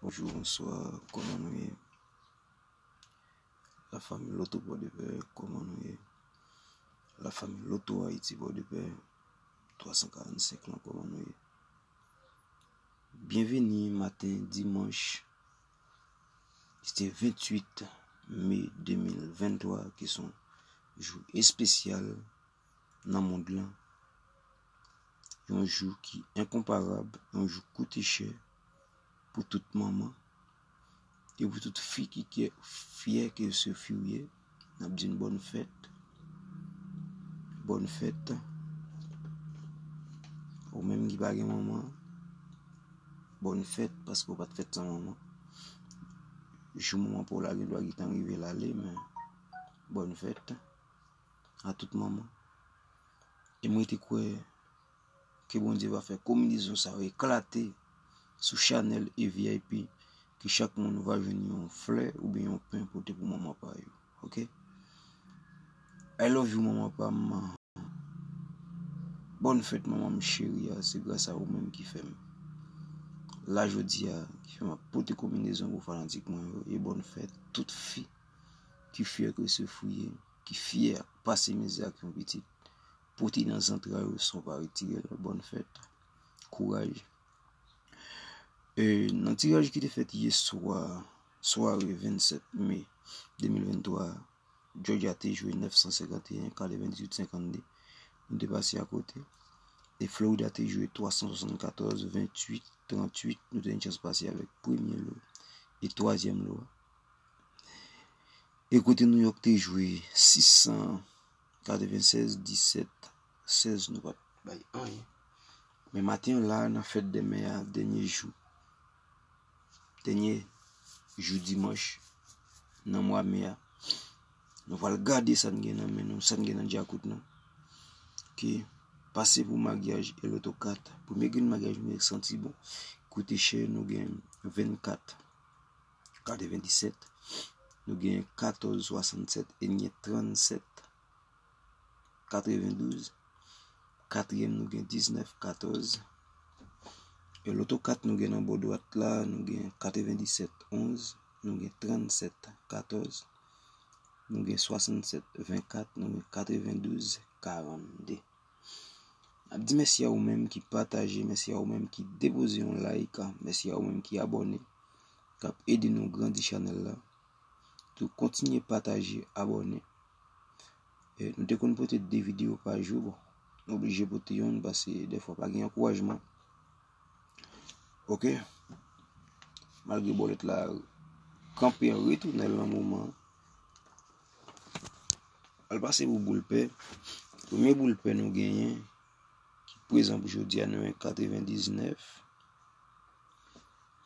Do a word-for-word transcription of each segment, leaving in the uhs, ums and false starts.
Bonjou, bonswa, kòman nou ye? Lafanmi Loto Pòdepè, kòman nou ye? Lafanmi Loto Ayiti Pòdepè, twa san karannsenk lan, kòman nou ye? Byenveni maten dimanch, se ventuit me de mil venntwa, ki se yon jou espesyal nan mond lan. Yon jou ki enkonparab, yon jou koute chè pou tout manman e pou tout fi ki kè, fyè ke se fi w ye. N ap di n bòn fèt. Bòn fèt. Ou menm ki pa gen manman, bòn fèt, paske w pa t fèt san manman. Jou manman pa w la gen dwa gentan rive l ale, men bòn fèt a tout manman. E mwen te kwè ke Bondye va fè konbinezon sa yo eklate sou chanèl A V I P, ke chak moun va jwenn yon flè oubyen yon pen pote pou manman pa yo. Oke? I love you, manman pa m. Bòn fèt, manman m cheri a, se gras a ou menm ki fè m la jodi a, ki fè m ap pote konbinezon pou fanatik mwen yo, e bòn fèt tout fi ki fyè ke se fi w ye, ki fyè ak pase mizè ak yon pitit, pote nan zantray ou san w pa retire l, bòn fèt, kouraj. E nan tiraj ki te fèt yè swa, sware vennsèt me de mil venntwa, Georgia te jwe nèf san senkanteyen, katrevendizuit senkannde. Nou te pase akote. E Florida te jwe twa san swasannkatòz, ventuit, trantuit. Nou te gen chans pase avèk premye lo e twazyèm lo a. E kote New York te jwe sis san katrevensèz, disèt, sèz, nou pa t bay anyen. Men maten an la, nan fèt dè mè a, dènye jou, dènye jou dimanch nan mwa me a, nou pral gade sa n gen nan men nou, sa n gen nan djakout nou. Ki pase pou maryaj e loto kat. Premye grenn maryaj nou santi bon, koute chè, nou gen vennkat katrevendisèt, nou gen katòz swasannsèt e nou gen trannsèt katrevendouz. Katriyèm, nou gen diznèf katòz. E loto kat nou gen nan bò dwat la, nou gen katrevendisèt onz, nou gen trannsèt katòz, nou gen swasannsèt vennkat, nou gen katrevendouz karannde. N ap di mèsi a ou menm ki pataje, mèsi a ou menm ki depoze yon like, mèsi a ou menm ki abòne, k ap ede nou grandi chanèl la. Tou kontinye pataje, abòne. E nou te konn pote de videyo pa jou, bon, nou oblije pote yonn paske dèfwa pa gen ankourajman. Oke? Malgre bòlèt la kanpe an retounèl nan moman an. Al pase pou boul pè. Premye boul pè nou genyen, ki prezan pou jodi a, nou gen katrevendiznèf.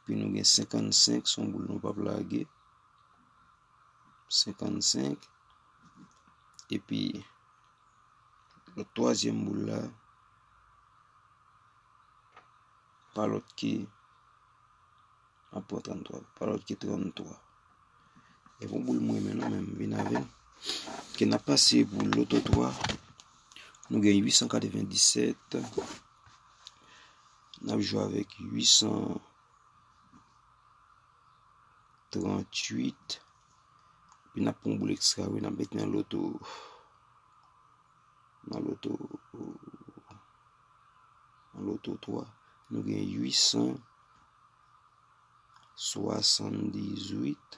Epi nou gen senkannsenk, se yon boul nou p ap lage. Senkannsenk. Epi, lòt twazyèm boul la, pa lòt ke, m ap pran tranntwa, pa lòt ke tranntwa. E bon boul mwen renmen non, men m vin avè l. Ke n ap pase pou loto twa. Nou gen uit san katrevendisèt. N ap jwe avèk uit san trantuit. Epi n ap pran boul ekstra, wi, n ap met nan loto, nan loto, nan loto twa. Nou gen uit san swasanndizwit.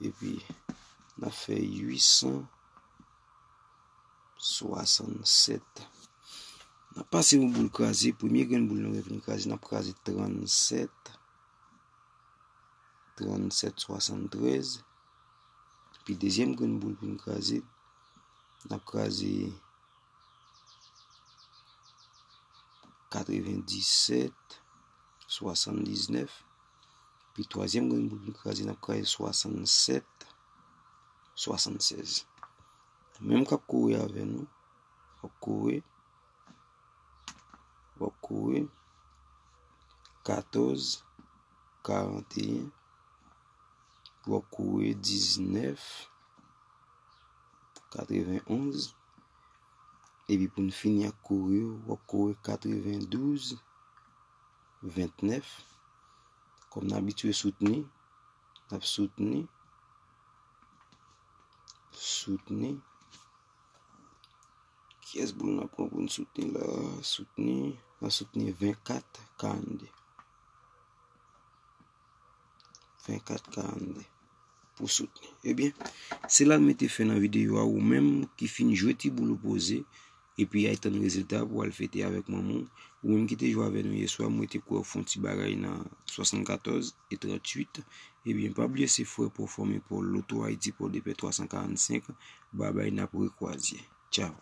Epi, n ap fè uit san swasannsèt. N ap pase yon boul kraze. Premye grenn boul nou gen pou n kraze, n ap kraze trannsèt, trannsèt swasanntrèz. Epi dezyèm grenn boul pou n kraze, n ap kraze katrevendisèt swasanndiznèf. Epi twazyèm grenn boul pou n kraze, n ap kraze swasannsèt swasannsèz. Menm k ap kore avè nou, w ap kore, w ap kore katòz karanteyen, w ap kore diznèf katrevenonz. Epi pou n fini ak kore yo, w ap kore katrevendouz ventnèf. Kòm n abitye soutni, n ap soutni, soutni. Kiyès boul n ap pran pou n soutni la? Soutni, n ap soutni venkat karannde. Venkat karannde pou soutni. Ebyen, se la n mete fen nan videyo a. Ou menm ki fin jwe ti boul ou poze, epi ay tann rezilta pou al fete avèk manman w. Ou menm ki te jwe avè nou yèswa, mwen te kwè w fè yon ti bagay nan swasannkatòz e tranntuit. Ebyen, pa bliye se frè Pòfòm e Pòl, Loto Ayiti, Pòdepè twa san karannsenk. Babay, n ap rekwaze. Tchaw.